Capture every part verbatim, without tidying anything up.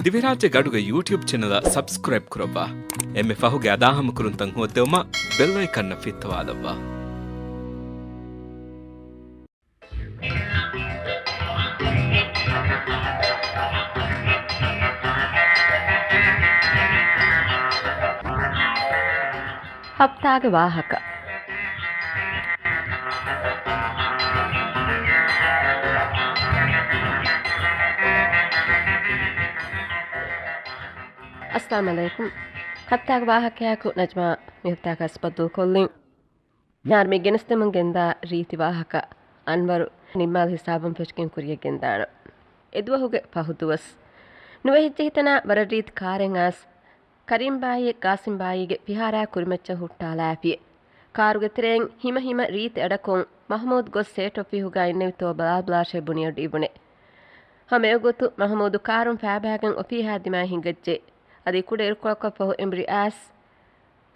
ދިވެހިރާއްޖޭގެ އަޑުގެ ޔޫޓިއުބް ޗެނަލަށް ސަބްސްކްރައިބް ކުރައްވާ. އެންމެ ފަހުގެ އަދާހަމަކުރުންތައް ހޯއްދެވުމަށް ބެލް އައިކަންއަށް ފިއްތަވާލައްވާ. ހަފްތާގެ ވާހަކަ. އައްސަލާމު ޢަލައިކުމް. ހަފްތާގެ ވާހަކަޔާއެކު ނަޖްމާ މި ހަފްތާގަ ސްޕަދޫކޮށްލިން. މިހާރު މި ގެނެސްދެމުން ގެންދާ ރީތި ވާހަކަ އަންވަރު ނިންމާލު ހިސާބުން ފެށިގެން ކުރިޔަށް ގެންދާނަން. އެދުވަހުގެ ފަހު ދުވަސް. ނުވެހިއްޖެ ހިތަނާ ވަރަށް ރީތި ކާރެއް އައިސް، ކަރީމްބާއީ ގާސިމްބާއީގެ ފިހާރާ ކުރިމައްޗަށް ހުއްޓާލާފިއެ. ކާރުގެ ތެރެއިން ހިމަ ހިމަ ރީތި އަޑަކުން މަހުމޫދު ގޮސް ސޭޓް އޮފީހުގަ އިންނެވިތޯ ބަލާބަލާށޭ ބުނިއަޑު އިވުނެ. ހަމައެގޮތު މަހުމޫދު ކާރުން ފައިބާގެން އޮފީހާ ދިމާ ހިނގައްޖެ. އަދި ކުޑަ އިރުކޮޅަކަށް ފަހު އެނބުރި އައިސް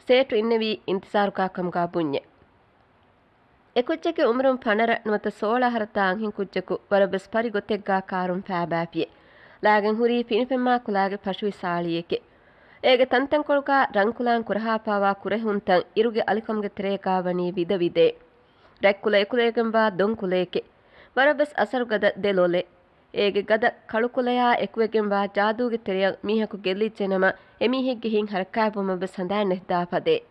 ސޭޓު އިންނެވީ އިންތިޒާރުގާ ކަމުގާ ބުންޏެ. އެކުއްޖެއްގެ އުމުރުން ފަނަރަ ނުވަތަ ސޯޅަ އަހަރަށް ދާ އަންހެން ކުއްޖަކު ވަރަށްވެސް ފަރި ގޮތެއްގާ ކާރުން ފައިބާފިއެ. ލާގެން ހުރީ ފިނިފެންމާ ކުލާގެ ފަށުވި ސާޅީއެކެ. އޭގެ ތަންތަންކޮޅުގާ ރަންކުލާން ކުރަހާފާވާ ކުރެހުންތައް އިރުގެ އަލިކަމުގެ ތެރޭގާ ވަނީ ވިދަ ވިދޭ. ރަތްކުލަ އެކުލައިގެންވާ ދޮންކުލައެކެ. ވަރަށްވެސް އަސަރުގަދަ ދެ ލޮލެއް. އޭގެ ގަދަ ކަޅުކުލަޔާ އެކުވެގެންވާ ޖާދޫގެ ތެރެއަށް މީހަކު ގެއްލިއްޖެނަމަ، އެމީހެއްގެ ހިތް ހަރަކާތްވުމަށްވެސް ހަނދާން ނެތިދާ ފަދައެއް.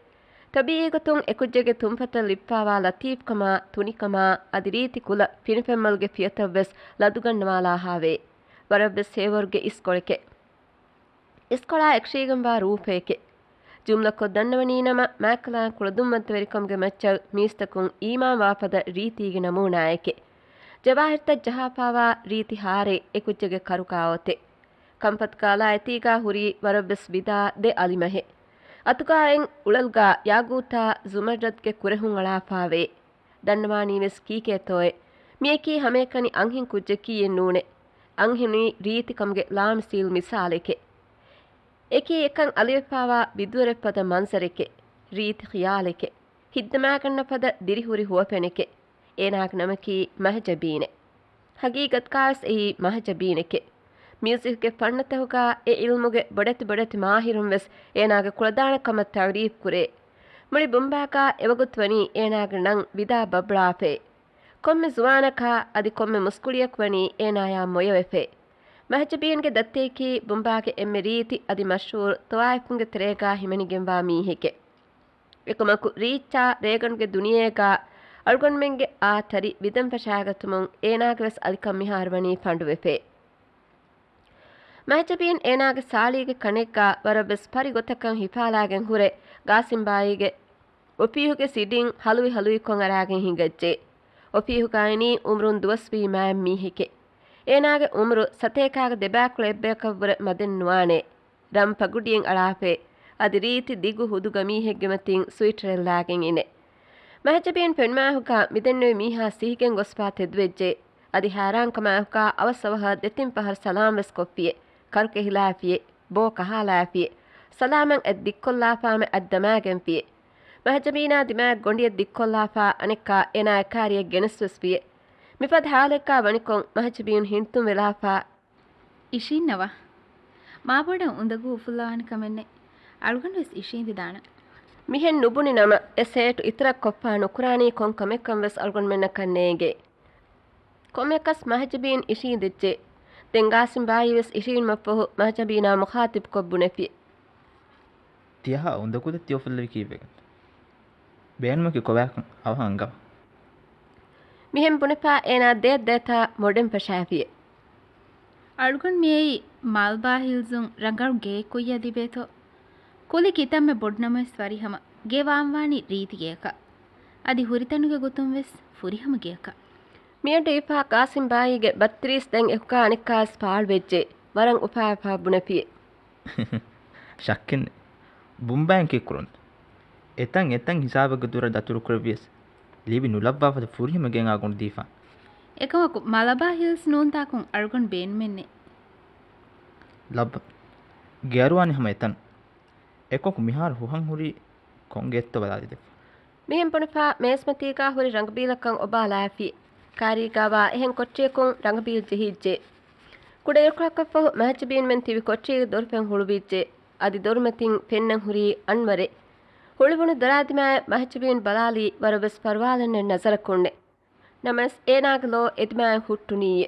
ތަބީޢީގޮތުން އެކުއްޖެއްގެ ތުންފަތަށް ލިބިފާވާ ލަތީފްކަމާ، ތުނިކަމާ، އަދި ރީތި ކުލަ ފިނިފެންމަލުގެ ފިޔަތައްވެސް ލަދުގަންނަވާލާހާވޭ. ވަރަށްވެސް ހޭވަރުގެ އިސްކޮޅެކެ. އިސްކޮޅާ އެކަށީގެންވާ ރޫފައެކެ. ޖުމްލަކޮށް ދަންނަވަނީނަމަ، މާތްކަލާނގެ ކުޅަދުންވަންތަވެރިކަމުގެ މައްޗަށް މީސްތަކުން އީމާންވާފަދަ ރީތީގެ ނަމޫނާއެކެ. ޖަވާހިރުތައް ޖަހާފާވާ ރީތި ހާރެއް އެކުއްޖެއްގެ ކަރުގާ އޮތެ. ކަންފަތުގާ އަލާ އެތީގާ ހުރީ ވަރަށްވެސް ވިދާ ދެ އަލިމަހެއް. އަތުގާ އެއް އުޅަލުގާ ޔާގޫތާ ޒުމައްރަދްގެ ކުރެހުން އަޅާފާވޭ. ދަންނަވާނީވެސް ކީކޭތޯއެ؟ މިއެކީ ހަމައެކަނި އަންހެން ކުއްޖެއް ކީއެއް ނޫނެ. އަންހެނުން ރީތިކަމުގެ ލާމިސީލު މިސާލެކެ. އެކީ އެކަން އަލިވެފާވާ ވިދުވަރެއްފަދަ މަންޒަރެކެ. ރީތި ޚިޔާލެކެ. ހިތްދަމާގަންނަ ފަދަ ދިރިހުރި ހުވަފެނެކެ. އޭނާގެ ނަމަކީ މަހެޖަބީނެ. ހަގީގަތުގާވެސް އެއީ މަހެޖަބީނެކެ. މިއުޒިކްގެ ފަންނަތަކުގާ އެ އިލްމުގެ ބޮޑެތި ބޮޑެތި މާހިރުން ވެސް އޭނާގެ ކުޅަދާނަ ކަމަށް ތަޢުރީފް ކުރޭ. މުޅި ބުނބާގާ އެވަގުތު ވަނީ އޭނާގެ ނަން ވިދާ ބަބްޅާފައި. ކޮންމެ ޒުވާނަކާ އަދި ކޮންމެ މުސްކުޅިއަކު ވަނީ އޭނާޔާ މޮޔަވެފައި. މަހެޖަބީންގެ ދައްތައަކީ ބުނބާގެ އެންމެ ރީތި އަދި މަޝްހޫރު ތަވާއިފުންގެ ތެރޭގާ ހިމެނިގެންވާ މީހެކެ. އެކަމަކު ރީއްޗާ ރޭގަނޑުގެ ދުނިޔޭގާ އަޅުގަނޑުމެންގެ އާ ތަރި ވިދަން ފަށާގަތުމުން އޭނާގެ ވެސް އަލިކަން މިހާރު ވަނީ ފަނޑުވެފައި. މަހެޖަބީން އޭނާގެ ސާޅީގެ ކަނެއްގާ ވަރަށްވެސް ފަރި ގޮތަކަށް ހިފާލާގެން ހުރެ ގާސިމްބާއީގެ އޮފީހުގެ ސިޑިން ހަލުވި ހަލުވިކޮށް އަރާގެން ހިނގައްޖެ. އޮފީހުގާ އިނީ އުމުރުން ދުވަސްވީ މާތް މީހެކެ. އޭނާގެ އުމުރު ސަތޭކާގެ ދެބައިކުޅަ އެއްބަޔަކަށްވުރެ މަދެއް ނުވާނެ. ރަން ޕަގުޑިއެއް އަޅާފައި. އަދި ރީތި ދިގު ހުދު ގަމީހެއްގެ މަތިން ސުވިޓަރެއް ލާގެން އިނެ. މަހެޖަބީން ފެނުމާހުގާ މިދެންނެވި މީހާ ސިހިގެން ގޮސްފާ ތެދުވެއްޖެ. އަދި ހައިރާންކަމާއެކުގާ އަވަސް އަވަހަށް ދެތިން ފަހަރު ސަލާމް ވެސް ކޮށްފިއެ. ކަރު ކެހިލާފިއެ. ބޯ ކަހާލާފިއެ. ސަލާމަށް އަތް ދިއްކޮށްލާފާމެ އަތް ދަމާގެންފިއެ. މަހެޖަބީނާ ދިމާއަށް ގޮނޑިއެއް ދިއްކޮށްލާފާ އަނެއްކާ އޭނާ އެކާރިއަށް ގެނެސް ވެސް ފިއެ. މިފަދަ ހާލެއްގާ ވަނިކޮށް މަހެޖަބީން ހިނިތުން ވެލާފާ. އިށީންނަވާ. މާބޮޑަށް އުނދަގޫ އުފުއްލަވާނެ ކަމެއް ނެތް. އަޅުގަނޑު ވެސް އިށީނދިދާނަން. މިހެން ނުބުނި ނަމަ، އެ ސޭޓު އިތުރަށް ކޮށްފާ ނުކުރާނީ ކޮން ކަމެއްކަން ވެސް އަޅުގަނޑުމެންނަކަށް ނޭނގޭ. ކޮންމެއަކަސް މަހެޖަބީން އިށީނދެއްޖެ. ދެން ގާސިމްބާއީ ވެސް އިށީނުމަށްފަހު މަހެޖަބީނާ މުޚާތިބްކޮށް ބުނެފި. ތިޔަހާ އުނދަގޫލައް ތި އުފުއްލެވި ކީއްވެގެން؟ ބޭނުމަކީ ކޮބާކަން އަވަހަށް އަންގަވާ. މިހެން ބުނެފާ އޭނާ ދޭތް ދޭތާ މޮޑެން ފަށާފިއެ. އަޅުގަނޑު މިއައީ މާލްބާ ހިލްޒުން ރަނގަޅު ގެއެއް ކުއްޔަށް ލިބޭތޯ. ކުލި ކިތަންމެ ބޮޑު ނަމަވެސް ވަރިހަމަ ގެ ވާންވާނީ ރީތި ގެއަކަށް. އަދި ހުރިތަނުގެ ގޮތުން ވެސް ފުރިހަމަ ގެއަކަށް. މިއަޑު އިފާ ގާސިމްބާއީގެ ބައްތިރީސް ދެން އެކުގާ އަނެއްކާވެސް ފާޅުވެއްޖެ. ވަރަށް އުފާވެފާ ބުނެފިއެ. ޝައްކެއްނެތް. ބުނބާއިން ކީއްކުރަން؟ އެތަން އެތަން ހިސާބެއްގެ ދުރަށް ދަތުރުކުރެއްވިޔަސް، ލިބި ނުލައްވާފަދަ ފުރިހަމަ ގެއެއް އަޅުގަނޑު ދީފާނެ. އެކަމަކު، މާލްބާ ހިލްސް ނޫންތާކުން އަޅުގަނޑު ބޭނުމެއްނެތް. ލައްބަ. ގެއަރުވާނީ ހަމަ އެތަން. އެކަކު މިހާރު ހުހަން ހުރީ ކޮން ގެއެއްތޯ ބަލާލަދެއްވާ. މިހެން ބުނެފާ މޭޒުމަތީގާ ހުރި ރަނގަބީލަކަށް އޮބާލާފި. ކާރީގާވާ އެހެން ކޮއްޗިއަކުން ރަނގަބީލް ޖެހިއްޖެ. ކުޑަ އިރުކޮޅަކަށްފަހު މަހެޖަބީންމެން ތިބި ކޮޓަރީގެ ދޮރުފަތް ހުޅުވިއްޖެ. އަދި ދޮރުމަތިން ފެންނަން ހުރީ އަންވަރެއް. ހުޅުވުނު ދޮރާ ދިމާއަށް މަހެޖަބީން ބަލާލީ ވަރަށްވެސް ފަރުވާލެއްނެތް ނަޒަރަކުންނެއް. ނަމަވެސް އޭނާގެ ލޯ އެދިމާއަށް ހުއްޓުނީއޭ.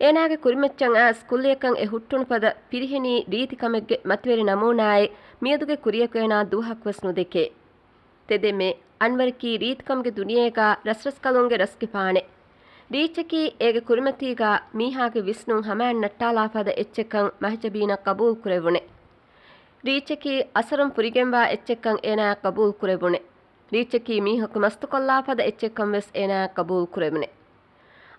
އޭނާގެ ކުރިމައްޗަށް އައިސް ކުއްލިއަކަށް އެ ހުއްޓުނު ފަދަ ފިރިހެނީ ރީތިކަމެއްގެ މަތިވެރި ނަމޫނާއެއް މިއަދުގެ ކުރިޔަކު އޭނާ ދުވަހަކުވެސް ނުދެކޭ. ތެދެމޭ، އަންވަރަކީ ރީތިކަމުގެ ދުނިޔޭގާ ރަސްރަސްކަލުންގެ ރަސްގެފާނެއް. ރީއްޗަކީ އޭގެ ކުރިމަތީގާ މީހާގެ ވިސްނުން ހަމައަށް ނައްޓާލާ ފަދަ އެއްޗެއްކަން މަހެޖަބީނަށް ގަބޫލުކުރެވުނެ. ރީއްޗަކީ އަސަރުން ފުރިގެންވާ އެއްޗެއްކަން އޭނާއަށް ގަބޫލުކުރެވުނެ. ރީއްޗަކީ މީހަކު މަސްތުކޮށްލާ ފަދަ އެއްޗެއްކަން ވެސް އޭނާއަށް ގަބޫލުކުރެވުނެ.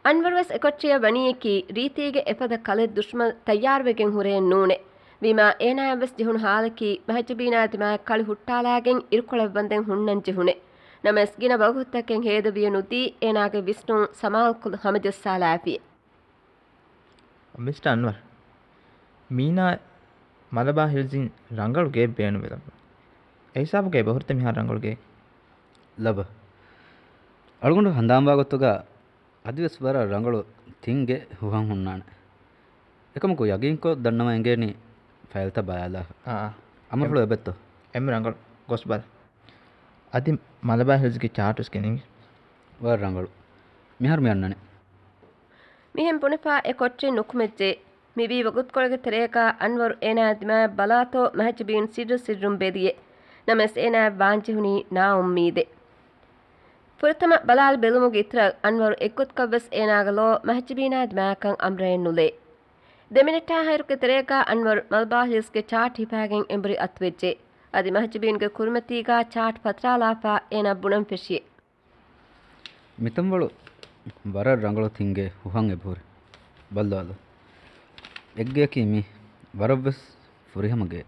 އަންވަރުވެސް އެކޮޓަރިއަށް ވަނީއަކީ ރީތީގެ އެފަދަ ކަލެއް ދުށުމަށް ތައްޔާރުވެގެން ހުރެއެއް ނޫނޭ. ވީމާ އޭނާއަށްވެސް ޖެހުނު ހާލަކީ މަހެޖަބީނާ ދިމާއަށް ކަޅި ހުއްޓާލާގެން އިރުކޮޅަށް ވަންދެން ހުންނަން ޖެހުނެއް. ނަމަވެސް ގިނަ ވަގުތުތަކެއް ހޭދަވިޔެއް ނުދީ އޭނާގެ ވިސްނުން ސަމާލުކޮށް ހަމަޖައްސާލާފިއެއް. މިސްޓަ އަންވަރު، މީނާ މަލަބާ ހިލްޒިން ރަނގަޅު ގެއެއް ބޭނުންވެލައްވާ. އެ ހިސާބުގައި އެބަހުރިތަ މިހާރު ރަނގަޅު ގެއެއް؟ ލަބަ. އަޅުގަނޑު ހަނދާންވާ ގޮތުގަ އަދިވެސް ވަރަށް ރަނގަޅު ތިން ގެ ހުހަން ހުންނާނެ. އެކަމަކު ޔަގީންކޮށް ދަންނަވަން އެނގޭނީ ފައިލްތައް ބަލާލާފަ. އާ. އަމަރުފުޅު އެބައްތޯ؟ އެންމެ ރަނގަޅު. ގޮސް ބަލަ. އަދި މަލަބާ ހިލްޒްގެ ޗާޓުސް ގެނެވި. ވަރަށް ރަނގަޅު. މިހާރު މި އަންނަނީ. މިހެން ބުނެފާ އެ ކޮޓަރިން ނުކުމެއްޖެ. މިވީ ވަގުތުކޮޅެއްގެ ތެރޭގާ އަންވަރު އޭނާ ދިމާއަށް ބަލާތޯ މަހެޖަބީން ސިއްރު ސިއްރުން ބެލިއޭ. ނަމަވެސް އޭނާއަށް ވާންޖެހުނީ ނާއުއްމީދެއް. ފުރަތަމަ ބަލާލި ބެލުމުގެ އިތުރަށް އަންވަރު އެއްގޮތަކަށްވެސް އޭނާގެ ލޯ މަހެޖަބީނާ ދިމާއަކަށް އަމްރައެއް ނުލޭ. ދެމިނެޓާ ހައިރުގެ ތެރޭގާ އަންވަރު މަލްބާ ހިލްސްގެ ޗާޓް ހިފާގެން އެނބުރި އަތުވެއްޖެ. އަދި މަހެޖަބީންގެ ކުރިމަތީގާ ޗާޓް ފަތުރާލާފާ އޭނާ ބުނަން ފެށިއޭ. މިތަންވަޅު ވަރަށް ރަނގަޅު ތިންގެ ހުހަން އެބަހުރި. ބައްލާލަ. އެއްގެއަކީ މީ ވަރަށްވެސް ފުރިހަމަ ގެ.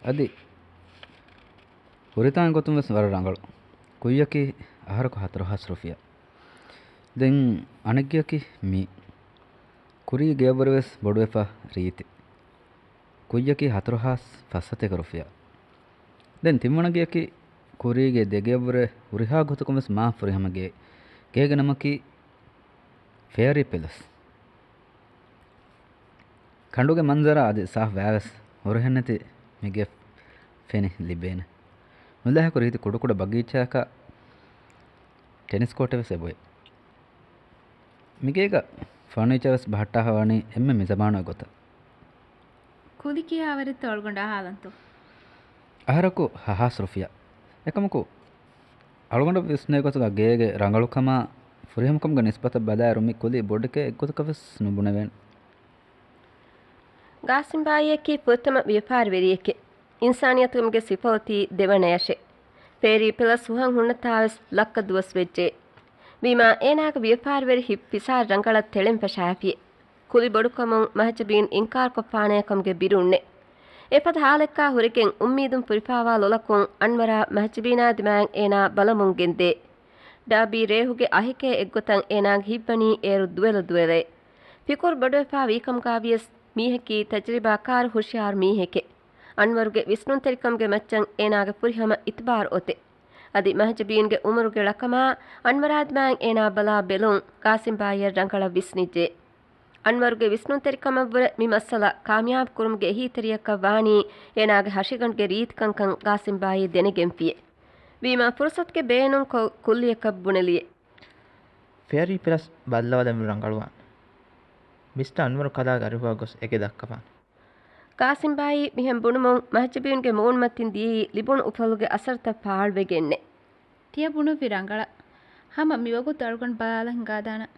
އަދި ހުރިތާން ގޮތުން ވެސް ވަރަށް ރަނގަޅު. ކުއްޔަކީ އަހަރަކު ހަތަރު ހާސް ރުފިޔާ. ދެން އަނެއްގެއަކީ މީ. ކުރީ ގެޔަށްވުރެ ވެސް ބޮޑުވެފަ ރީތި. ކުއްޔަކީ ހަތަރު ހާސް ފަސް ސަތޭކަ ރުފިޔާ. ދެން ތިންވަނަ ގެއަކީ ކުރީގެ ދެ ގެޔަށްވުރެ ހުރިހާ ގޮތަކުން ވެސް މާ ފުރިހަމަ ގެ. ގޭގެ ނަމަކީ ފެއަރީ ޕެލަސް. ކަނޑުގެ މަންޒަރާ އަދި ސާފް ވައިވެސް ހުރަހެއްނެތި މިގެ ފެނި ލިބޭނެ. ނުލާހިކު ރީތި ކުޑަކުޑަ ބަގީޗާއަކާ ޓެނިސް ކޯޓެއް ވެސް އެބައޮތް. މިގޭގަ ފަރުނީޗާ ވެސް ބަހައްޓާފަ ވަނީ އެންމެ މިޒަމާނުގެ ގޮތަށް. ކުލި ކިހާވަރެއްތޯ އަޅުގަނޑާ ހާލަންތޯ؟ އަހަރަކު ހަ ހާސް ރުފިޔާ. އެކަމަކު އަޅުގަނޑަށް ވިސްނޭ ގޮތުގަ ގޭގެ ރަނގަޅުކަމާ ފުރިހަމަކަމުގެ ނިސްބަތަށް ބަލާއިރު މި ކުލި ބޮޑެކޭ އެއްގޮތަކަށް ވެސް ނުބުނެވޭނެ. ގާސިމްބާއީއަކީ ފުރަތަމަ ވިޔަފާރިވެރިއެކޭ. އިންސާނިއްޔަތުގެ ސިފައޮތީ ދެވަނަޔަށޭ. ފޭރީ ޕެލަސް ހުހަން ހުންނަތާވެސް ލައްކަ ދުވަސް ވެއްޖެ. ވީމާ އޭނާގެ ވިޔަފާރިވެރި ހިތް ފިސާރި ރަނގަޅަށް ތެޅެން ފަށާފިއޭ. ކުލި ބޮޑުކަމުން މަހެޖަބީން އިންކާރުކޮށްފާނޭކަމުގެ ބިރުންނޭ. އެފަދަ ހާލެއްގާ ހުރެގެން އުއްމީދުން ފުރިފާވާ ލޮލަކުން އަންވަރާ މަހެޖަބީނާ ދިމާއަށް އޭނާ ބަލަމުން ގެންދޭ. ޑާބީ ރޭހުގެ އަހެކޭ އެއްގޮތަށް އޭނާގެ ހިތްވަނީ އޭރު ދުވެލަ ދުވެލައޭ. ފިކުރު ބޮޑުވެފާ ވީކަމުގާވިޔަސް މީހަކީ ތަޖުރިބާކާރު ހުޝިޔާރު މީހެކޭ. އަންވަރުގެ ވިސްނުންތެރިކަމުގެ މައްޗަށް އޭނާގެ ފުރިހަމަ އިތުބާރު އޮތޭ. އަދި މަހެޖަބީންގެ އުމުރުގެ ޅަކަމާ އަންވަރާ ދިމާއަށް އޭނާ ބަލާ ބެލުން ގާސިމްބާއީއަށް ރަނގަޅަށް ވިސްނިއްޖެ. އަންވަރުގެ ވިސްނުންތެރިކަމަށްވުރެ މި މައްސަލަ ކާމިޔާބު ކުރުމުގެ އެހީތެރިޔަކަށް ވާނީ އޭނާގެ ހަށިގަނޑުގެ ރީތިކަންކަން ގާސިމްބާއީ ދެނެގެންފިޔޭ. ވީމާ ފުރުސަތުގެ ބޭނުންކޮށް ކުއްލިއަކަށް ބުނެލިޔޭ. ފެއަރީ ޕެލަސް ބައްލަވަލަން ރަނގަޅުވާނެ. މިސްޓަ އަންވަރު ކަލާގެ އަރިހުގަ ގޮސް އެގެ ދައްކަވާނެ. ގާސިމްބާއީ މިހެން ބުނުމުން މަހެޖަބީންގެ މޫނުމަތިން ދިޔައީ ލިބުނު އުފަލުގެ އަސަރުތައް ފާޅުވެގެންނޭ. ތިޔަ ބުނުއްވި ރަނގަޅަށް. ހަމަ މިވަގުތު އަޅުގަނޑު ބަލާލަން ހިނގާދާނަން.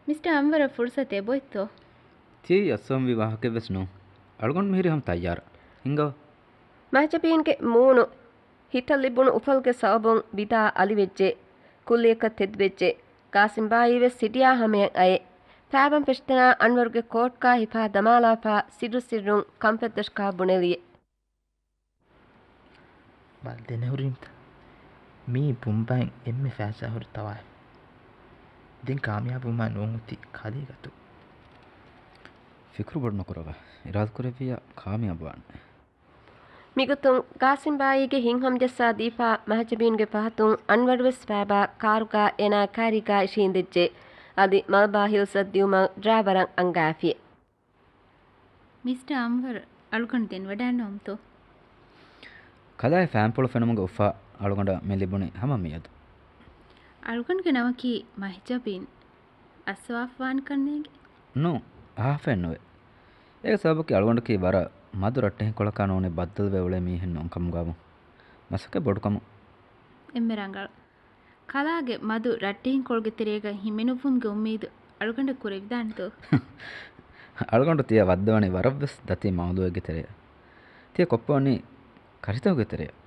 މިސްޓަ އަންވަރަށް ފުރުސަތެއް އެބޮތްތޯ؟ ތިޔައީ އައްސަވަންވީ ވާހަކައެއްވެސް ނޫން. އަޅުގަނޑު މިހިރީ ހަމަ ތައްޔާރަށް. ހިނގާ. މަހެޖަބީންގެ މޫނު ހިތަށް ލިބުނު އުފަލުގެ ސަބަބުން ވިދާ އަލިވެއްޖެ. ކުއްލިއަކަށް ތެދުވެއްޖެ. ގާސިމްބާއީވެސް ސިޑިޔާ ހަމަޔަށް އައޭ. ފައިބަން ފެށިތަނާ އަންވަރުގެ ކޯޓްގާ ހިފާ ދަމާލާފާ ސިއްރު ސިއްރުން ކަންފަތްދޮށަކާ ބުނެލިއެ. ބަލަ ދެނެހުރީމްތަ؟ މީ ބުންބައިން އެންމެ ފައިސާ ހުރި ތަވާއެއް. ދެން ކާމިޔާބުވުމާ ނޫން އޮތީ ކަލީގަތު. ފިކުރު ބޮޑު ނުކުރައްވާ. އިރާދަކުރެއްވިއްޔާ ކާމިޔާބުވާނެ. މިގޮތުން ގާސިމްބާއީގެ ހިތް ހަމަޖައްސާ ދީފާ މަހެޖަބީންގެ ފަހަތުން އަންވަރުވެސް ފައިބާ ކާރުގާ އޭނާ ކައިރީގާ އިށީނދެއްޖެ. އަދި މަލްބާ ހިލްސްއަށް ދިއުމަށް ޑްރައިވަރަށް އަންގާފި. މިސްޓަ އަންވަރު، އަޅުގަނޑު ދެން ވަޑައިންނަވަމުތޯ؟ ކަލާއި ފައިންޕުޅު ފެނުމުގެ އުފާ އަޅުގަނޑަށް މި ލިބުނީ ހަމަ މިއަދު. އަޅުގަނޑުގެ ނަމަކީ މަހިޖަބީން. އައްސަވާފަވާނެކަން ނޭނގެ. ނޫން، އަހާފައެއް ނުވޭ. އޭގެ ސަބަބަކީ އަޅުގަނޑަކީ ވަރަށް މަދު ރައްޓެހިންކޮޅަކާ ނޫނީ ބައްދަލުވެ އުޅޭ މީހެއް ނޫން ކަމުގަވުން. މަސައްކަތް ބޮޑުކަމުން. އެންމެ ރަނގަޅު. ކަލާގެ މަދު ރައްޓެހިންކޮޅުގެ ތެރޭގަ ހިމެނުއްވުމުގެ އުއްމީދު އަޅުގަނޑަށް ކުރެވިދާނެތޯ؟ އަޅުގަނޑު ތިޔަ ވައްދަވަނީ ވަރަށްވެސް ދަތި މައުޟޫއެއްގެ ތެރެއަށް. ތިޔަ ކޮށްޕަވަނީ ކަށިތަކުގެ ތެރެއަށް.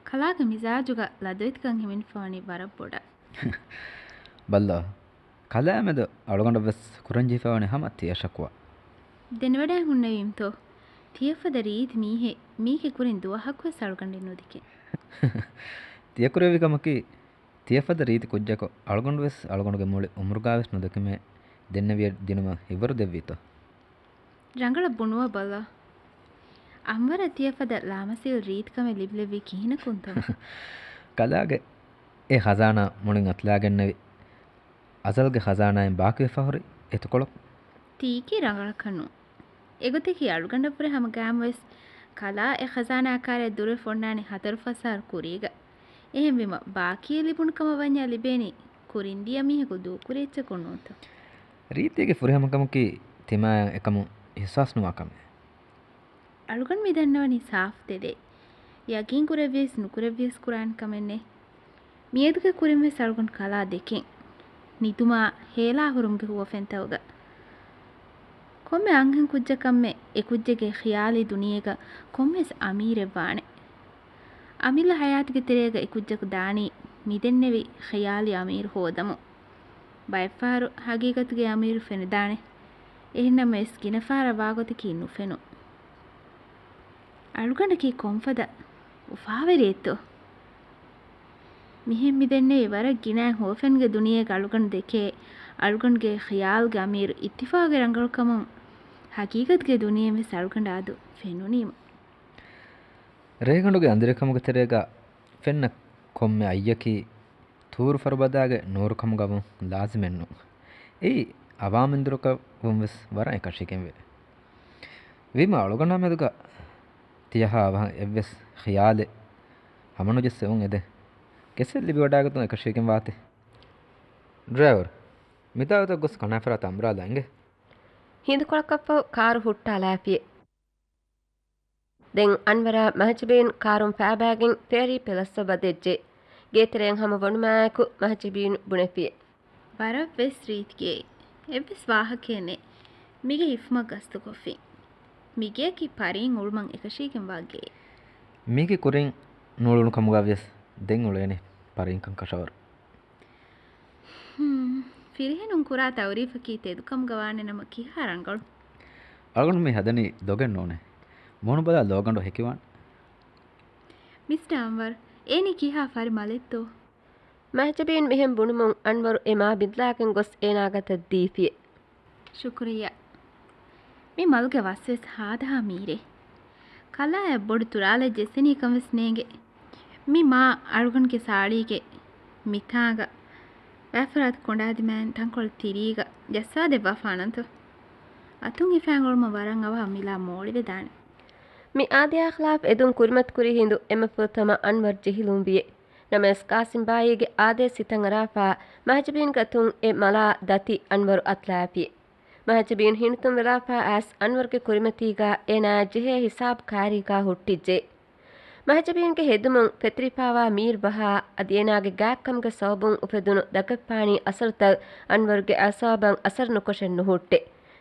ކަލާގެ މިޒާޖުގަ ލަދުވެތިކަން ހިމެނިފަވަނީ ވަރަށް ބޮޑަށް. ބައްލަވާ. ކަލާމެދު އަޅުގަނޑަށް ވެސް ކުރަންޖެހިފަވަނީ ހަމަ ތިޔަ ޝަކުވާ. ދެނެވަޑައި ހުންނެވީމްތޯ؟ ތިޔަފަދަ ރީތި މީހެއް މީގެ ކުރިން ދުވަހަކުވެސް އަޅުގަނޑިން ނުދެކެން. ތިޔަ ކުރެއްވި ކަމަކީ ތިޔަފަދަ ރީތި ކުއްޖަކު އަޅުގަނޑުވެސް އަޅުގަނޑުގެ މުޅި އުމުރުގާވެސް ނުދެކެމޭ ދެންނެވިޔަ ދިނުމަށް ހިއްވަރު ދެއްވީތޯ؟ ރަނގަޅަށް ބުނުވަ ބަލަ. އަންވަރަށް ތިޔަފަދަ ލާމަސީލް ރީތިކަމެއް ލިބިލެއްވީ ކިހިނަކުންތޯ؟ ކަލާގެ އެ ޚަޒާނާ މުޅިން އަތުލާގެންނެވި. އަޒަލްގެ ޚަޒާނާއިން ބާކީވެފަ ހުރި އެތުކޮޅު. ތީކީ ރަނގަޅަކަށް ނޫން. އެގޮތަކީ އަޅުގަނޑަށްވުރެ ހަމަ ގާމްވެސް ކަލާ އެ ޚަޒާނާ ކާރިއަށް ދުރުވެފަ އޮންނާނެ ހަތަރު ފަސް އަހަރު ކުރީގަ. އެހެންވީމަ ބާކީ ލިބުނު ކަމަށް ވަންޏާ ލިބޭނީ ކުރިން ދިޔަ މީހަކު ދޫކުރި އެއްޗަކުން ނޫންތޯ؟ ރީތީގެ ފުރިހަމަކަމަކީ ތިމާޔަށް އެކަމުން އިހްސާސް ނުވާ ކަމެއް. އަޅުގަނޑު މި ދަންނަވަނީ ސާފު ތެދެއް. ޔަގީން ކުރެއްވިޔަސް ނުކުރެއްވިޔަސް ކުރާނެ ކަމެއް ނެތް. މިއަދުގެ ކުރިންވެސް އަޅުގަނޑު ކަލާ ދެކެން. ނިދުމާ ހޭލާ ހުރުމުގެ ހުވަފެންތަކުގަ. ކޮންމެ އަންހެން ކުއްޖަކަށްމެ އެކުއްޖެއްގެ ޚިޔާލީ ދުނިޔޭގަ ކޮންމެސް އަމީރެއް ވާނެ. އަމިއްލަ ހަޔާތުގެ ތެރޭގަ އެކުއްޖަކު ދާނީ މިދެންނެވި ޚިޔާލީ އަމީރު ހޯދަމުން. ބައެއްފަހަރު ހަގީގަތުގެ އަމީރު ފެނިދާނެ. އެހެންނަމަވެސް ގިނަ ފަހަރަށް ވާގޮތަކީ ނުފެނުން. އަޅުގަނޑަކީ ކޮންފަދަ އުފާވެރިއެއްތޯ؟ މިހެން މިދެންނެވި ވަރަށް ގިނައިން ހުވަފެންގެ ދުނިޔޭގަ އަޅުގަނޑު ދެކޭ، އަޅުގަނޑުގެ ޚިޔާލުގެ އަމީރު އިއްތިފާގުގެ ރަނގަޅުކަމުން ހަގީގަތުގެ ދުނިޔެވެސް އަޅުގަނޑަށް އަދު ފެނުނީމަ. ރޭގަނޑުގެ އަނދިރިކަމުގެ ތެރޭގަ ފެންނަ ކޮންމެ އައްޔަކީ ތޫރު ފަރުބަދާގެ ނޫރުކަމުގަވުން ލާޒިމެއްނު. އެއީ އަވާމެންދުރަކަށް ވުންވެސް ވަރަށް އެކަށީގެންވޭ. ވީމަ އަޅުގަނޑާ މެދުގަ ތިޔަހާ އަވަހަށް އެއްވެސް ޚިޔާލެއް ހަމަނުޖެއްސެވުން އެދެން. ކެސެއް ލިބިވަޑާގަތުން އެކަށީގެން ވާތީ. ޑްރައިވަރު، މިތާ ގޮތަށް ގޮސް ކަނާފަރާތަށް އަނބުރާލާ އިނގޭ. ހިނދުކޮޅަކަށްފަހު ކާރު ހުއްޓާލާފިޔޭ. ދެން އަންވަރާ މަހަޖަބީން ކާރުން ފައިބައިގެން ފޭރީ ޕެލަސްއަށް ވަދެއްޖެ. ގޭތެރެއަށް ހަމަ ވަނުމާއެކު މަހަޖަބީން ބުނެފިޔޭ. ވަރަށްވެސް ރީތި ގެއެއް. އެއްވެސް ވާހަކައެއް ނެތް. މިގެ ހިފުމަށް ގަސްތުކޮށްފިން. މިގެއަކީ ޕަރީން އުޅުމަށް އެކަށީގެންވާ ގެއެއް. މީގެ ކުރިން ނޫޅުނު ކަމުގަ ވިޔަސް ދެން އުޅޭނެ ޕަރީންކަން ކަށަވަރު. ހުން، ފިރިހެނުން ކުރާ ތައުރީފަކީ ތެދުކަމުގަ ވާނެ ނަމަ ކިހާ ރަނގަޅު. އަޅުގަނޑު މި ހަދަނީ ދޮގެއް ނޫނޭ. މޫނުބަލާ ލޯގަނޑު ހެކިވާން. މިސްޓަ އަންވަރު، އޭނީ ކިހާ ފަރި މަލެއްތޯ؟ މަހެޖަބީން މިހެން ބުނުމުން އަންވަރު އެ މާ ބިންދާގެން ގޮސް އޭނާ ގަތަށް ދީފިޔެ. ޝުކުރިއްޔާ. މި މަލުގެ ވަސްވެސް ހާދަހާ މީރޭ. ކަލާއަށް ބޮޑު ތުރާލެއް ޖެއްސެނީ ކަންވެސް ނޭނގެ. މި މާ އަޅުގަނޑުގެ ސާޅީގެ މިތާނގަ ވައިފަރާތު ކޮނޑާދިމާއިން ތަންކޮޅެއް ތިރީގަ ޖައްސާދެއްވާފާނަންތޯ. އަތުން ހިފާން އުޅުމަށް ވަރަށް އަވަހަށް މިލާ މޯޅިވެދާނެ. މި އާދަޔާ ޚިލާފް އެދުން ކުރިމަތިކުރި ހިނދު އެމަ ފުރަތަމަ އަންވަރު ޖެހިލުން ވިޔެ. ނަމަވެސް ޤާސިމް ބާއީގެ އާދަޔަށް ސިތަން އަރާފާ މަހެޖަބީންގެ އަތުން އެ މަލާ ދަތި އަންވަރު އަތުލާފި. މަހެޖަބީން ހިނިތުންވެލާފާ އައިސް އަންވަރުގެ ކުރިމަތީގާ އޭނާއާ ޖެހޭ ހިސާބު ކާރީގާ ހުއްޓިއްޖެ. މަހެޖަބީންގެ ހެދުމުން ފެތުރިފާވާ މީރު ބަހާ އަދި އޭނާގެ ގާތްކަމުގެ ސަބަބުން އުފެދުނު ދަގަށް ފާނީ އަސަރުތައް އަންވަރުގެ އައުސާބަށް އަސަރު ނުކޮށެއް ނުހުއްޓެ.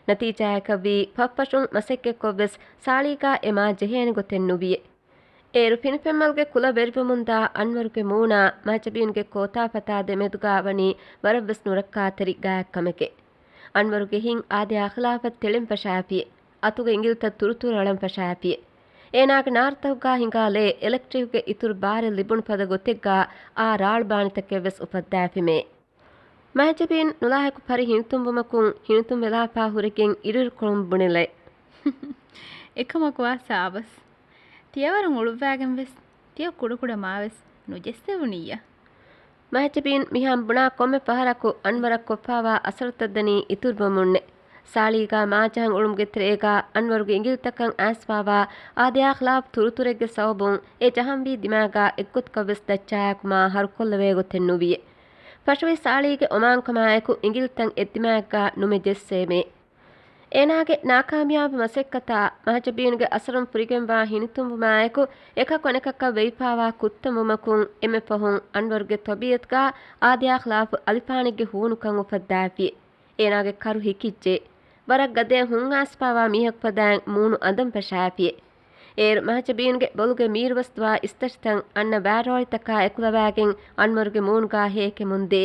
ނަތީޖާއަކަށްވީ ފަށްފަށުން މަސައްކަތްކޮށްވެސް ސާޅީގާ އެ މާ ޖެހޭނެ ގޮތެއް ނުވިޔެ. އޭރު ފިނިފެންމަލުގެ ކުލަ ވެރިވަމުންދާ އަންވަރުގެ މޫނާ މަހެޖަބީންގެ ކޯތާފަތާ ދެމެދުގާ ވަނީ ވަރަށްވެސް ނުރައްކާތެރި ގާތްކަމެކޭ. އަންވަރުގެ ހިތް އާދަޔާ ޚިލާފަށް ތެޅެން ފަށާފިޔެ. އަތުގެ އިނގިލިތައް ތުރުތުރަޅަން ފަށާފިޔެ. އޭނާގެ ނާރުތަކުގާ ހިނގާ ލޭ އެލެކްޓްރިކްގެ އިތުރު ބާރެއް ލިބުނު ފަދަ ގޮތެއްގާ އާ ރާޅުބާނިތަކެއްވެސް އުފައްދާފިމޭ. މަހެޖަބީން ނުލާހިކު ފަރި ހިނިތުންވުމަކުން ހިނިތުންވެލާފާ ހުރެގެން އިރުއިރުކޮޅުން ބުނިލައި. އެކަމަކުވާ ސާބަސް. ތިޔަވަރުން އުޅުއްވާގެންވެސް ތިޔަ ކުޑަކުޑަ މާވެސް ނުޖެއްސެވުނިއްޔާ. މަހެޖަބީން މިހާ ބުނާ ކޮންމެ ފަހަރަކު އަންވަރަށް ކޮށްފާވާ އަސަރުތައް ދަނީ އިތުރުވަމުންނެ. ސާޅީގާ މާޖަހަން އުޅުމުގެ ތެރޭގާ އަންވަރުގެ އިނގިލިތަކަށް އައިސްފާވާ އާދަޔާ ޚިލާފު ތުރުތުރެއްގެ ސަބަބުން އެ ޖަހަންވީ ދިމާގާ އެއްގޮތަކަށްވެސް ދައްޗާއެކު މާ ހަރުކޮށްލެވޭ ގޮތެއް ނުވިޔެ. ފަށުވި ސާޅީގެ އޮމާންކަމާއެކު އިނގިލިތައް އެއްދިމާއެއްގާ ނުމެ ޖެއްސޭމޭ. އޭނާގެ ނާކާމިޔާބު މަސައްކަތާ މަހަޖަބީނުގެ އަސަރުން ފުރިގެންވާ ހިނިތުންވުމާއެކު، އެކަކު އަނެކަކަށް ވެވިފާވާ ކުއްތަންވުމަކުން، އެންމެ ފަހުން އަންވަރުގެ ތަބީއަތުގާ އާދަޔާ ޚިލާފު އަލިފާނެއްގެ ހޫނުކަން އުފައްދާފި. އޭނާގެ ކަރު ހިކިއްޖެ. ވަރަށް ގަދަޔަށް ހުންއައިސްފާވާ މީހަކު ފަދައިން މޫނު އަނދަން ފަށާފި. އޭރު މަހަޖަބީންގެ ބޮލުގެ މީރުވަސްދުވާ އިސްތަށިތައް އަންނަ ވާރޯޅިތަކާ އެކުލަވާގެން އަންވަރުގެ މޫނުގާ ހޭކެމުން ދޭ.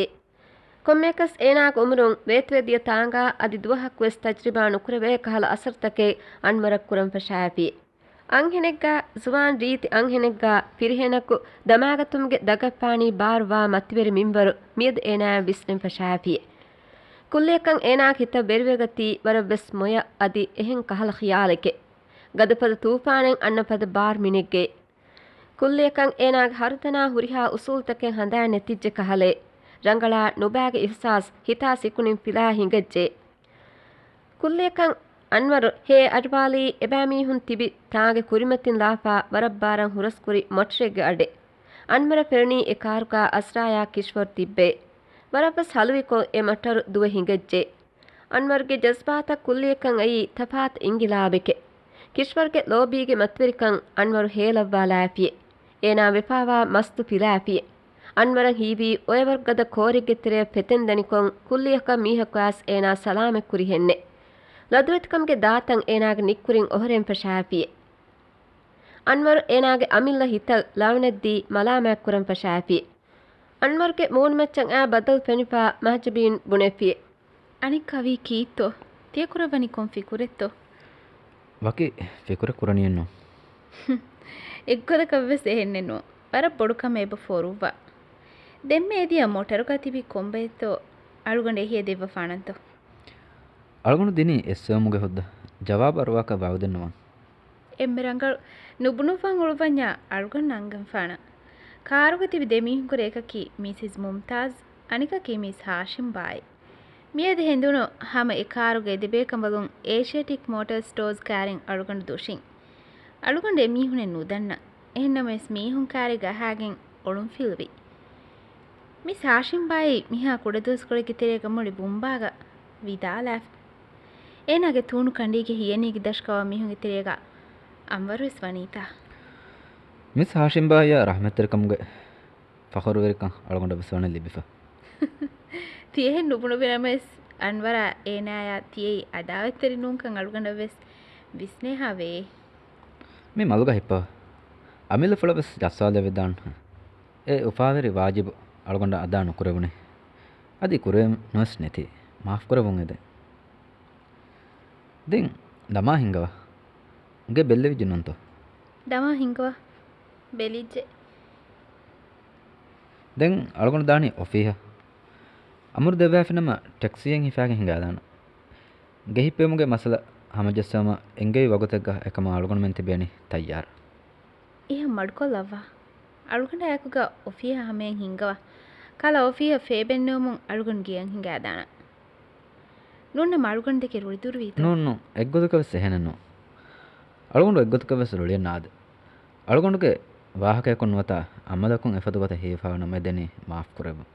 ކޮންމެއަކަސް އޭނާގެ އުމުރުން ވޭތުވެދިޔަ ތާނގާ އަދި ދުވަހަކުވެސް ތަޖްރިބާ ނުކުރެވޭ ކަހަލަ އަސަރުތަކެއް އަންވަރަށް ކުރަން ފަށާފި. އަންހެނެއްގާ، ޒުވާން ރީތި އަންހެނެއްގާ ފިރިހެނަކު ދަމާގަތުމުގެ ދަގަށް ފާނީ ބާރުވާ މަތިވެރި މިންވަރު މިއަދު އޭނާއަށް ވިސްނެން ފަށާފި. ކުއްލިއަކަށް އޭނާގެ ހިތަށް ވެރިވެގަތީ ވަރަށްވެސް މޮޔަ އަދި އެހެން ކަހަލަ ޚިޔާލެކެ. ގަދަފަދަ ތޫފާނެއް އަންނަ ފަދަ ބާރު މިނެއްގެ. ކުއްލިއަކަށް އޭނާގެ ހަރުދަނާ ހުރިހާ އުސޫލުތަކެއް ހަނދާން ނެތިއްޖެ ކަހަލެ. ރަނގަޅާ ނުބާގެ އިހުސާސް ހިތާ ސިކުނޑިން ފިލާ ހިނގައްޖެ. ކުއްލިއަކަށް އަންވަރު ހޭ އަޑުވާލީ އެބައިމީހުން ތިބި ތާނގެ ކުރިމަތިން ލާފާ ވަރަށް ބާރަށް ހުރަސްކުރި މޮޓަރެއްގެ އަޑެއް. އަންވަރަށް ފެނުނީ އެ ކާރުގާ އަޒްރާޔާ ކިޝްވަރު ތިއްބެ. ވަރަށްވެސް ހަލުވިކޮށް އެ މޮޓަރު ދުވެ ހިނގައްޖެ. އަންވަރުގެ ޖަޒްބާތައް ކުއްލިއަކަށް އައީ ތަފާތު އިންގިލާބެކެ. ކިޝްވަރުގެ ލޯބީގެ މަތިވެރިކަން އަންވަރު ހޭލައްވާލާފިއެ. އޭނާ ވެފާވާ މަސްތު ފިލާފިއެ. އަންވަރަށް ހީވީ އޮއެވަރު ގަދަ ކޯރެއްގެ ތެރެއަށް ފެތެންދަނިކޮށް ކުއްލިއަކަށް މީހަކު އައިސް އޭނާ ސަލާމަތް ކުރިހެންނެ. ލަދުވެތިކަމުގެ ދާތައް އޭނާގެ ނިއްކުރިން އޮހޮރެން ފަށާފިއެ. އަންވަރު އޭނާގެ އަމިއްލަ ހިތަށް ލަވަނަތްދީ މަލާމާތްކުރަން ފަށާފި. އަންވަރުގެ މޫނުމައްޗަށް އައި ބަދަލު ފެނިފާ މަހަޖަބީން ބުނެފި. އަނެއްކާ ވީ ކީއްތޯ؟ ތިޔަ ކުރައްވަނީ ކޮން ފިކުރެއްތޯ؟ ވަކި ފިކުރެއް ކުރަނީއެއްނު. އެއްގޮތަކަށްވެސް އެހެންނެއްނު. ވަރަށް ބޮޑު ކަމެއް އެބަ ފޯރުއްވާ. ދެންމެ އެދިޔަ މޮޓަރުގަ ތިބި ކޮންބައެއްތޯ އަޅުގަނޑު އެހިއެއް ދެއްވަފާނަންތޯ؟ އަޅުގަނޑު ދިނީ އެއްސެވުމުގެ ހުއްދަ. ޖަވާބު އަރުވާކަށް ވައުދެއްނުވާން. އެންމެ ރަނގަޅު. ނުބުނުއްވާން އުޅުއްވަންޏާ އަޅުގަނޑު އަންގަންފާނަން. ކާރުގަ ތިބި ދެމީހުންކުރެ އެކަކީ މީސިސް މުމްތާޒް، އަނެކަކީ މީސް ހާޝިމް ބާއި. މިއަދު ހެނދުނު ހަމަ އެ ކާރުގެ އެދެބޭކަނބަލުން އޭޝިއެޓިކް މޯޓަރ ސްޓޯސް ކާރިން އަޅުގަނޑު ދުށިން. އަޅުގަނޑު އެ މީހުނެއް ނުދަންނަ. އެހެންނަމަވެސް މީހުން ކާރެއްގަ އަހާގެން އޮޅުންފިލުވި. މިސް ހާޝިމް ބާއި މިހާ ކުޑަދުވަސްކޮޅެއްގެ ތެރޭގަ މުޅި ބުންބާގަ ވިދާލާފި. އޭނާގެ ތޫނު ކަނޑީގެ ހިޔަނީގެ ދަށު ކަވާ މީހުންގެ ތެރޭގަ އަންވަރުވެސް ވަނީތާ. މިސް ހާޝިމް ބާއިއާ ރަޙްމަތްތެރިކަމުގެ ފަޚުރުވެރިކަން އަޅުގަނޑަށްވެސް ވަނީ ލިބިފަ. ތިޔަހެން ނުބުނުވިނަމަވެސް، އަންވަރާ އޭނާޔާ ތިޔައީ އަދާވަތްތެރި ނޫންކަން އަޅުގަނޑަށްވެސް ވިސްނޭހާވޭ. މި މަލުގަ ހިއްޕަވާ އަމިއްލަފުޅަށްވެސް ޖައްސާލެވިދާނެ. އެ އުފާވެރި ވާޖިބު އަޅުގަނޑަށް އަދާ ނުކުރެވުނީ. އަދި ކުރެވެން ނުވެސް ނެތި. މާފްކުރެވުން އެދެން. ދެން ދަމާ ހިނގަވާ. ގެ ބެއްލެވިއްޖެ ނޫންތޯ؟ ދަމާ ހިނގަވާ. ބެލިއްޖެ. ދެން އަޅުގަނޑު ދާނީ އޮފީހަށް. އަމުރު ދެއްވާފިނަމަ ޓެކްސީއެއް ހިފާގެން ހިނގާލާނަން. ގެ ހިއްޕެވުމުގެ މައްސަލަ ހަމަޖައްސަވުމަށް އެންގެވި ވަގުތެއްގަ އެކަމަށް އަޅުގަނޑުމެން ތިބޭނީ ތައްޔާރު. އެހެން މަޑުކޮށްލައްވާ. އަޅުގަނޑާއެކުގަ އޮފީހަށް ހަމަޔަށް ހިންގަވާ. ކަލަ އޮފީހަށް ފޭބެއްނެވުމުން އަޅުގަނޑު ގެޔަށް ހިނގާދާނަން. ނޫންނަމަ އަޅުގަނޑު ދެކެ ރުޅިދުރުވީތޯ؟ ނޫން، ނޫން. އެއްގޮތަކަށްވެސް އެހެނެއް ނޫން. އަޅުގަނޑު އެއްގޮތަކަށްވެސް ރުޅިއެއް ނާދެ. އަޅުގަނޑުގެ ވާހަކަޔަކުން ނުވަތަ އަމަލަކުން އެފަދަ ގޮތެއް ހީވާނަމަ ދެނީ މާފްކުރެވުން.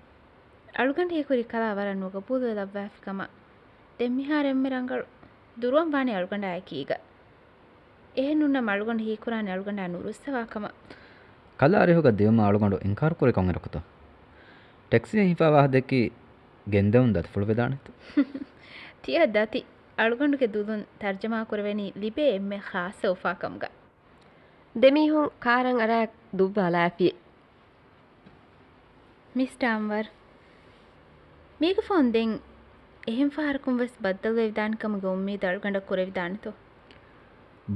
އަޅުގަނޑު ހީކުރީ ކަލާ ވަރަށް ނުގަބޫލުވެލައްވާފި ކަމަށް. ދެން މިހާރު އެންމެ ރަނގަޅު. ދުރުވަން ވާނީ އަޅުގަނޑާއެކީގަ. އެހެން ނޫންނަމަ އަޅުގަނޑު ހީކުރާނީ އަޅުގަނޑާ ނުރުއްސަވާ ކަމަށް. ކަލަ އަރިހުގަ ދިޔުމަށް އަޅުގަނޑު އިންކާރު ކުރީ ކޮންއިރަކުތޯ؟ ޓެކްސީއެއް ހިފާ ވާހަކަ ދެއްކީ ގެންދެވުން ދަތިފުޅު ވެދާނެތޯ؟ ތިޔަ ދަތި. އަޅުގަނޑުގެ ދުލުން ތަރްޖަމާ ކުރެވެނީ ލިބޭ އެންމެ ޚާއްޞަ އުފާކަމުގަ. ދެމީހުން ކާރަށް އަރާ ދުއްވާލާފި. މިސްޓާ އަންވަރު، މީގެ ފަހުން ދެން އެހެން ފަހަރަކުން ވެސް ބައްދަލުވެވިދާނެ ކަމުގެ އުއްމީދު އަޅުގަނޑަށް ކުރެވިދާނެތޯ؟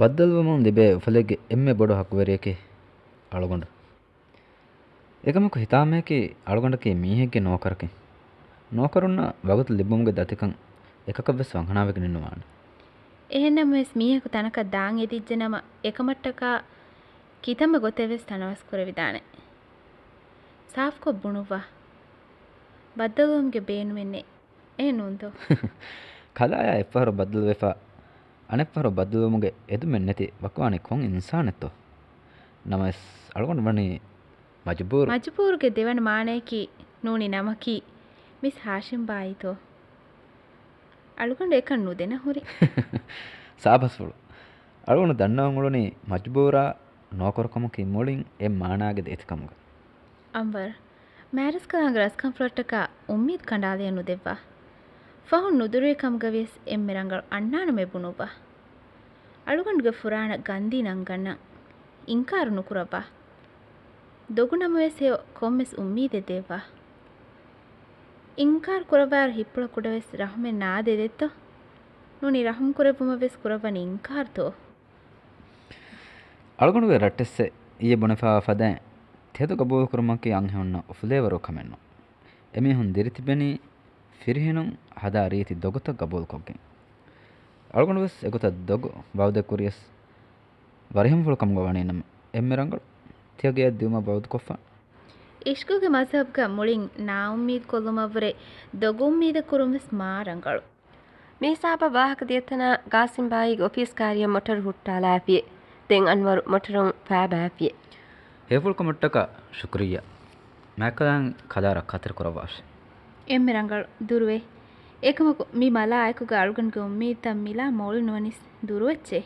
ބައްދަލުވުމުން ލިބޭ އުފަލެއްގެ އެންމެ ބޮޑު ހައްގުވެރިޔަކީ އަޅުގަނޑު. އެކަމަކު ހިތާމައަކީ އަޅުގަނޑަކީ މީހެއްގެ ނޯކަރަކީ. ނޯކަރުންނަށް ވަގުތު ލިބުމުގެ ދަތިކަން އެކަކަށްވެސް ވަންހަނާވެގެނެއް ނުވާނެ. އެހެންނަމަވެސް މީހަކު ތަނަކަށް ދާން އެދިއްޖެނަމަ އެކަމަށްޓަކާ ކިތަންމެ ގޮތެއްވެސް ތަނަވަސް ކުރެވިދާނެ. ސާފުކޮށް ބުނުއްވާ. ބައްދަލުވުމުގެ ބޭނުމެއް ނެތް. އެހެން ނޫންތޯ؟ ކަލާޔާ އެއްފަހަރު ބައްދަލުވެފަ، އަނެއްފަހަރު ބައްދަލުވުމުގެ އެދުމެއް ނެތި ވަކިވާނީ ކޮން އިންސާނެއްތޯ؟ ނަމަވެސް، އަޅުގަނޑު ވަނީ މަޖުބޫރު. މަޖުބޫރުގެ ދެވަނަ މާނަޔަކީ ނޫނީ ނަމަކީ މިސް ހާޝިމް ބާއީތޯ؟ އަޅުގަނޑު އެކަން ނުދެނަ ހުރި. ސާބަސްފުޅު. އަޅުގަނޑު ދަންނަވަން އުޅުނީ މަޖުބޫރާ ނޯކުރުކަމަކީ މުޅިން އެއް މާނާގެ ދޭތިކަމުގަ. އަންވަރް، މާރިސްކަލާނގެ ރަސްކަންފުޅަށްޓަކާ އުއްމީދު ކަނޑާލެއަށް ނުދެއްވާ. ފަހުން ނުދުރުވި ކަމުގަ ވިޔަސް އެންމެ ރަނގަޅު އަންނާނަމޭ ބުނުއްވާ. އަޅުގަނޑުގެ ފުރާނަ ގަންދީ ނަންގަންނަން. އިންކާރު ނުކުރައްވާ. ދޮގު ނަމަވެސް ހެޔޮ ކޮންމެސް އުއްމީދެއް ދެއްވާ. އިންކާރު ކުރައްވާއިރު ހިތްޕުޅަށް ކުޑަވެސް ރަހުމެއް ނާދެދެއްތޯ؟ ނޫނީ ރަހުމް ކުރެއްވުމަށް ވެސް ކުރައްވަނީ އިންކާރުތޯ؟ އަޅުގަނޑުގެ ރައްޓެއްސެއް އިއްޔެ ބުނެފައިވާ ފަދައިން ތެދު ގަބޫލުކުރުމަކީ އަންހެނުންނަށް އުފުލޭވަރު ކަމެއް ނޫން. އެމީހުން ދިރިތިބެނީ ފިރިހެނުން ހަދާ ރީތި ދޮގުތައް ގަބޫލުކޮށްގެން. އަޅުގަނޑު ވެސް އެގޮތަށް ދޮގު ވައުދެއް ކުރިޔަސް، ވަރިހަމަފުޅު ކަމުގަ ވަނީނަމަ، އެންމެ ރަނގަޅު ތިޔަ ގެޔަށް ދިއުމަށް ވައުދުކޮށްފަ. އިޝްޤުގެ މަޒްހަބްގަ މުޅިން ނާއުއްމީދު ކޮށްލުމަށްވުރެ ދޮގު އުއްމީދެއް ކުރުން ވެސް މާ ރަނގަޅު. މީސާބަ ވާހަކަ ދިޔަތަނާ ގާސިމް ބާއީގެ އޮފީސް ކާރިއަށް މޮޓަރު ހުއްޓާލާފިޔޭ. ދެން އަންވަރު މޮޓަރުން ފާބާފިޔޭ. ހެޔޮފުޅުކަމަށްޓަކާ ޝުކުރިއްޔާ. މާތްކަލާނގެ ކަލާ ރައްކާތެރި ކުރައްވާށި. އެންމެ ރަނގަޅު. ދުރުވޭ. އެކަމަކު މި މަލާ އެކުގަ އަޅުގަނޑުގެ އުއްމީދުތައް މިލާ މޮޅު ނުވަނީސް ދުރުވެއްޗޭ.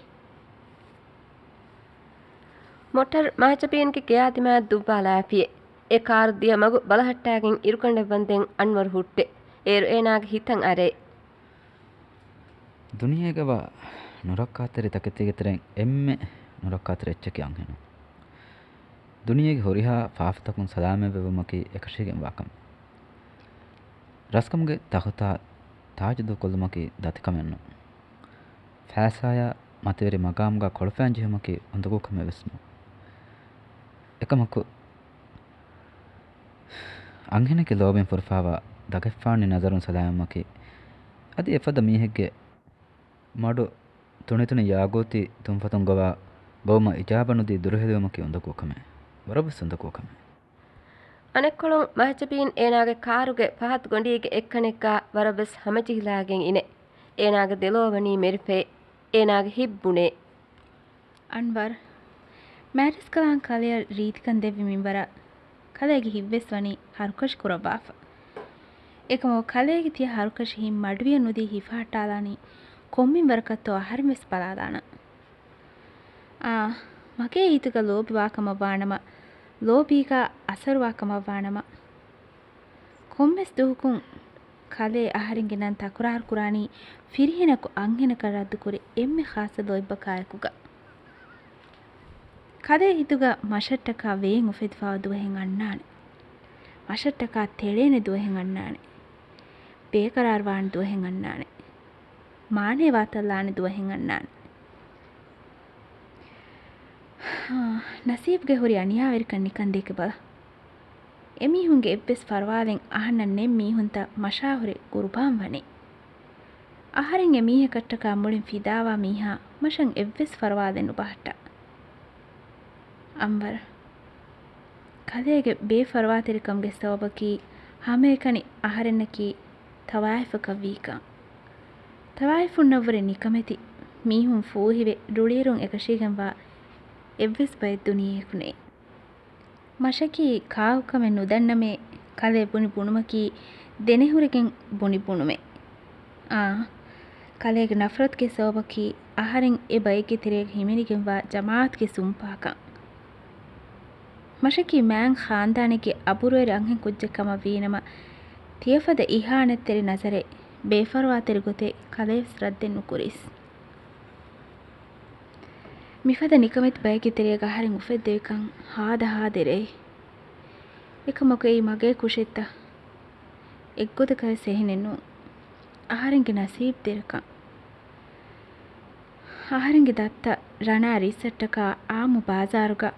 މޮޓަރު މާޒަބީންގެ ގެޔާ ދިމާއަށް ދުއްވާލާފިޔޭ. އެ ކާރު ދިޔަ މަގު ބަލަހައްޓާގެން އިރުކަނޑަށް ވަންދެން އަންވަރު ހުއްޓޭ. އޭރު އޭނާގެ ހިތަށް އަރޭ. ދުނިޔޭގަވާ ނުރައްކާތެރި ތަކެތީގެ ތެރެއިން އެންމެ ނުރައްކާތެރި އެއްޗަކީ އަންހެނުން. ދުނިޔޭގެ ހުރިހާ ފާފަތަކުން ސަލާމަތްވެވުމަކީ އެކަށީގެންވާ ކަމެއް. ރަސްކަމުގެ ތަޚުތާ ތާޖު ދޫކޮށްލުމަކީ ދަތިކަމެއް ނޫން. ފައިސާޔާ މަތިވެރި މަގާމުގަ ކޮޅުފައިން ޖެހުމަކީ އުނދަގޫ ކަމެއް ވެސް ނޫން. އެކަމަކު، އަންހެނެއްގެ ލޯބިން ފުރިފައިވާ ދަގަށްފާނި ނަޒަރުން ސަލާމަތްވުމަކީ، އަދި އެފަދަ މީހެއްގެ މަޑު ތުނިތުނި ޔާގޫތީ ތުންފަތުން ގޮވާ ބަވުމަށް އިޖާބަ ނުދީ ދުރުހެލިވުމަކީ އުނދަގޫ ކަމެއް. ވަރަށްވެސް އުނދަގޫ ކަމެއް. އަނެއްކޮޅުން މާޒަބީން އޭނާގެ ކާރުގެ ފަހަތު ގޮނޑީގެ އެއްކަނެއްގަ ވަރަށްވެސް ހަމަޖެހިލާގެން އިނޭ. އޭނާގެ ދެލޯ ވަނީ މެރިފައޭ. އޭނާގެ ހިތް ބުނޭ. އަންވަރް، މާރިސްކަލާނގެ ކަލެއަށް ރީތިކަން ދެއްވި މިންވަރަށް ކަލޭގެ ހިތްވެސް ވަނީ ހަރުކަށި ކުރައްވާފަ. އެކަމަކު ކަލޭގެ ތިޔަ ހަރުކަށި ހިތް މަޑުވިޔަ ނުދީ ހިފަހައްޓާލާނީ ކޮން މިންވަރަކަށްތޯ އަހަރެން ވެސް ބަލާލާނަން. އާ، މަގޭ ހިތުގަ ލޯބިވާކަމަށްވާނަމަ، ލޯބީގަ އަސަރުވާކަމަށްވާނަމަ، ކޮންމެސް ދުވަހަކުން ކަލޭ އަހަރެންގެ ނަން ތަކުރާރު ކުރާނީ ފިރިހެނަކު އަންހެނަކަށް ރައްދުކުރި އެންމެ ޚާއްޞަ ލޯތްބަކާއެކުގަ. ކަލޭ ހިތުގަ މަށަށްޓަކާ ވޭން އުފެދިފައިވާ ދުވަހެއް އަންނާނެ. މަށަށްޓަކާ ތެޅޭނެ ދުވަހެއް އަންނާނެ. ބޭކަރާރުވާނެ ދުވަހެއް އަންނާނެ. މާނައެއް ވާތަށްލާނެ ދުވަހެއް އަންނާނެ. ހާ، ނަސީބުގެ ހުރި އަނިޔާވެރިކަން ނިކަން ދޭކެބަލަ. އެމީހުންގެ އެއްވެސް ފަރުވާލެއް އަހަންނަށް ނެތް މީހުންތައް މަށާހުރެ ގުރުބާން ވަނީ. އަހަރެން އެ މީހަކަށްޓަކާ މުޅިން ފިދާވާ މީހާ މަށަށް އެއްވެސް ފަރުވާލެއް ނުބަހައްޓާ. އަންވަރް، ކަލޭގެ ބޭފަރުވާތެރިކަމުގެ ސަބަބަކީ ހަމައެކަނި އަހަރެންނަކީ ތަވާއިފަކަށް ވީކަން. ތަވާއިފުންނަށްވުރެ ނިކަމެތި މީހުން ފޫހިވެ ރުޅިއެރުން އެކަށީގެންވާ އެއްވެސް ބައެއް ދުނިޔެއަކު ނެތް. މަށަކީ ކާކުކަމެއް ނުދަންނަމޭ، ކަލޭ ބުނި ބުނުމަކީ ދެނެހުރެގެން ބުނި ބުނުމެއް. އާ، ކަލޭގެ ނަފްރަތުގެ ސަބަބަކީ އަހަރެން އެ ބައެއްގެ ތެރޭގަ ހިމެނިގެންވާ ޖަމާއަތުގެ ސުންޕާކަން. މަށަކީ މާތް ޚާންދާނެއްގެ އަބުރުވެރި އަންހެން ކުއްޖެއް ކަމަށް ވީނަމަ، ތިޔަފަދަ އިހާނަތްތެރި ނަޒަރެއް، ބޭފަރުވާތެރި ގޮތެއް ކަލޭވެސް ރައްދެއް ނުކުރީސް. މިފަދަ ނިކަމެތި ބައެއްގެ ތެރޭގަ އަހަރެން އުފެއްދެވިކަން ހާދަ ހާދަ ރެއެއް. އެކަމަކު އެއީ މަގޭ ކުށެއްތަ؟ އެއްގޮތަކަށް ވެސް އެހެނެއް ނޫން. އަހަރެންގެ ނަސީބު ދެރަކަން. އަހަރެންގެ ދައްތަ ރަނާ ރީއްސަށްޓަކާ އާއްމު ބާޒާރުގަ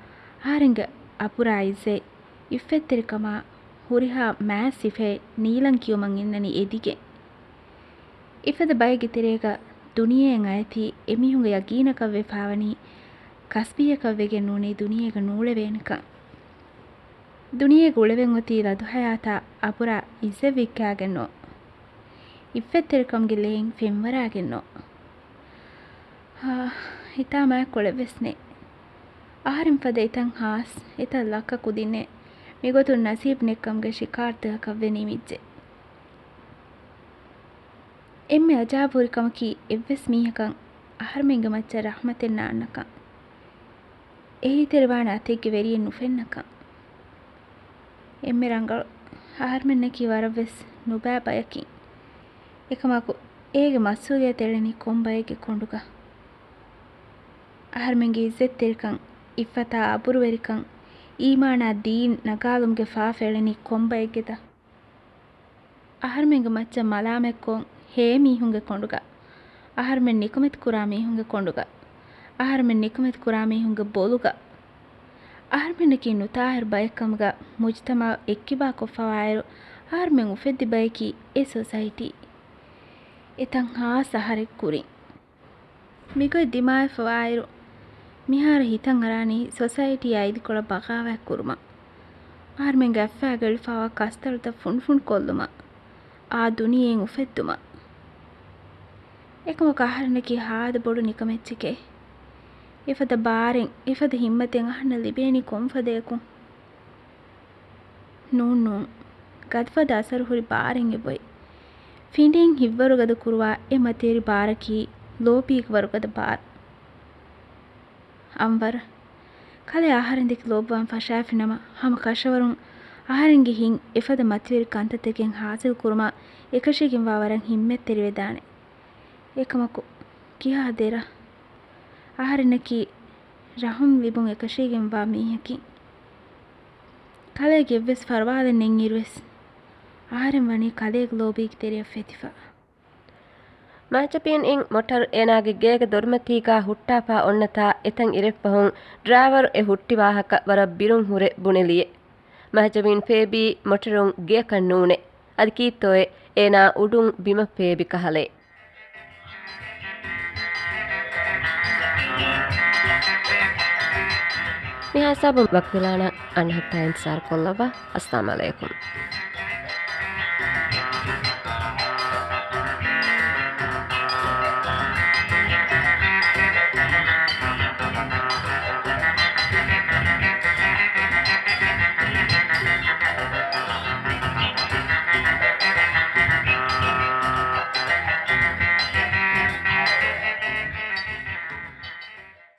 އަހަރެންގެ އަބުރާ އިއްޒަތް އިއްފަތްތެރިކަމާ ހުރިހާ މާތް ސިފައެއް ނީލަން ކިޔުމަށް އިންނަނީ އެދިގެން. އެފަދަ ބައެއްގެ ތެރޭގަ ދުނިޔެއަށް އައިތީ އެމީހުންގެ ޔަގީނަކަށްވެފާވަނީ ކަސްބީއަކަށްވެގެން ނޫނީ ދުނިޔޭގަ ނޫޅެވޭނެކަން. ދުނިޔޭގަ އުޅެވެން އޮތީ ލަދު ހަޔާތާ އަބުރާ އިއްޒަތް ވިއްކާގެން ނޫން. އިއްފަތްތެރިކަމުގެ ލޭން ފެންވަރާގެން ނޫން. ހާ، ހިތާމައެއް ކުޅެއްވެސް ނެތް. އަހަރެން ފަދަ އެތައް ހާސް، އެތައް ލައްކަ ކުދިންނޭ މިގޮތުން ނަސީބު ނެތްކަމުގެ ޝިކާރަތަކަކަށް ވެ ނިމިއްޖެ. އެންމެ އަޖާބުހުރި ކަމަކީ އެއްވެސް މީހަކަށް އަހަރުމެންގެ މައްޗަށް ރަޙްމަތެއް ނާންނަކަން. އެހީތެރިވާނެ އަތެއްގެ ވެރިއެއް ނުފެންނަކަން. އެންމެ ރަނގަޅު އަހަރުމެންނަކީ ވަރަށްވެސް ނުބައި ބަޔަކީ. އެކަމަކު އޭގެ މަސްއޫލިއްޔަތު އެޅެނީ ކޮން ބައެއްގެ ކޮނޑުގަ؟ އަހަރުމެންގެ އިއްޒަތްތެރިކަން، އިއްފަތާ އަބުރުވެރިކަން، އީމާނާ ދީން ނަގާލުމުގެ ފާފަ އެޅެނީ ކޮން ބައެއްގެތަ؟ އަހަރުމެންގެ މައްޗަށް މަލާމަތްކޮށް ހޭ މީހުންގެ ކޮނޑުގަ، އަހަރުމެން ނިކަމެތި ކުރާ މީހުންގެ ކޮނޑުގަ، އަހަރުމެން ނިކަމެތި ކުރާ މީހުންގެ ބޮލުގަ، އަހަރުމެންނަކީ ނުޠާހިރު ބައެއް ކަމުގަ މުޖްތަމަޢު އެއްކިބާކޮށްފަވާއިރު، އަހަރުމެން އުފެއްދި ބަޔަކީ އެ ސޮސައިޓީ. އެތަން ހާސް އަހަރެއް ކުރިން. މިގޮތް ދިމާވެފަވާއިރު، މިހާރު ހިތަށް އަރާނީ ސޮސައިޓީ އައިދިކޮޅަށް ބަޣާވާތް ކުރުމަށް، އަހަރުމެންގެ އަތްފައިގަ އެޅިފަވާ ކަސްތަޅުތައް ފުނޑުފުނޑު ކޮށްލުމަށް، އާ ދުނިޔެއިން އުފެއްދުމަށް. އެކަމަކު އަހަރެންނަކީ ހާދަ ބޮޑު ނިކަމެއްޗެކޭ. އެފަދަ ބާރެއް، އެފަދަ ހިއްމަތެއް އަހަންނަށް ލިބޭނީ ކޮންފަދަޔަކުން؟ ނޫން، ނޫން. ގަދަފަދަ އަސަރު ހުރި ބާރެއް އެބޮތް. ފިނޑިން ހިތްވަރުގަދަ ކުރުވާ އެ މަތިވެރި ބާރަކީ ލޯބީގެ ވަރުގަދަ ބާރު. އަންވަރު، ކަލޭ އަހަރެން ދެކެ ލޯބިވާން ފަށާފިނަމަ، ހަމަ ކަށަވަރުން އަހަރެންގެ ހިތް އެފަދަ މަތިވެރި ކަންތައްތަކެއް ހާސިލް ކުރުމަށް އެކަށީގެންވާ ވަރަށް ހިތްމެތްތެރިވެދާނެ. އެކަމަކު، ކިހާ ދެރަ؟ އަހަރެންނަކީ ރަހުމް ލިބުން އެކަށީގެންވާ މީހަކީ. ކަލޭގެ އެއްވެސް ފަރުވާލެއް ނެތްއިރުވެސް، އަހަރެން ވަނީ ކަލޭގެ ލޯބީގެ ތެރެއަށް ފެތިފަ. މާޗަޕީން އިން މޮޓަރު އޭނާގެ ގޭގެ ދޮރުމަތީގާ ހުއްޓާފާ އޮންނަތާ އެތަން އިރެއްފަހުން ޑްރައިވަރު އެ ހުއްޓި ވާހަކަ ވަރަށް ބިރުން ހުރެ ބުނެލިއެ. މާޗަޕީން ފޭބީ މޮޓަރުން ގެޔަކަށް ނޫނޭ. އަދި ކީއްތޯއޭ އޭނާ އުޑުން ބިމަށް ފޭބި ކަހަލައެ. މިހާ ހިސާބުން ވަކިވެލާނަން، އަންނަ ހަފްތާ އިންތިޒާރު ކޮށްލައްވާ. އައްސަލާމު ޢަލައިކުމް.